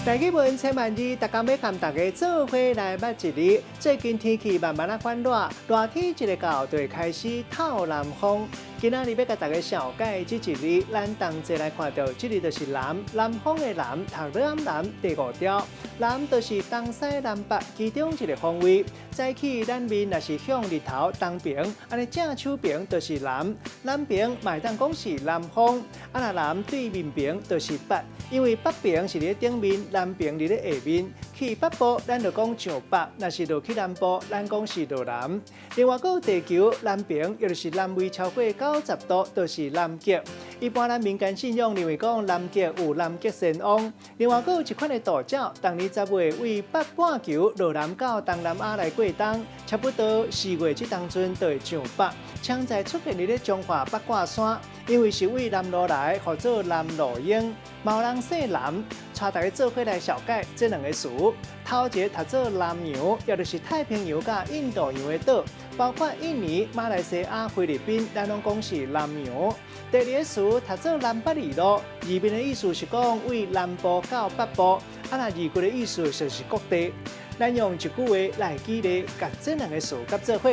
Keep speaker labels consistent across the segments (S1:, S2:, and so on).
S1: 台語文千萬字，逐工欲共大家做伙來捌一字。最近天氣慢慢仔轉熱，熱天一下到就會開始透南風。今仔日欲共大家紹介這一字，咱同齊來看著，這字就是南，南方的南，讀南南第五調。南就是東西南北其中一个方位。早起咱面若是向日頭東爿，按呢正手爿就是南。南爿嘛會當講是南方。啊若南對面爿就是北，因為北爿是佇頂面，南爿佇咧下面。去北部，咱就講上北；若是落去南部，咱講是落南。另外，閣有地球南爿，也就是南緯超過90度，就是南極。一般咱民間信仰認為講南極有南極仙翁。另外，閣有一款的道教，逐年10月為北半球落南到東南亞來過冬，差不多4月這當陣就會上北，常在出現佇咧彰化八卦山，因為是為南路來，號做南路鷹。嘛有人姓南，帶大家做伙來紹介這兩個詞。頭一個讀做南洋，也就是太平洋佮印度洋的島，包括印尼、馬來西亞、菲律賓，咱攏講是南洋。第二個詞讀做南北二路，字面的意思是講為南部到北部，啊若字骨的意思就是各地。咱用一句話來舉例，共這兩個詞佮做伙。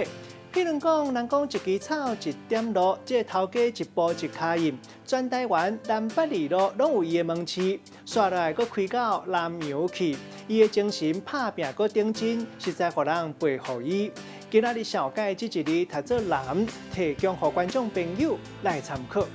S1: 譬如講，人講一枝草一點露，這個頭家一步一跤印，全台灣南北二路攏有伊的門市，紲落來閣開到南洋去，伊的精神拍拚閣頂真，實在予人佩服伊。今仔日紹介這一字讀做南，提供予觀眾朋友來參考。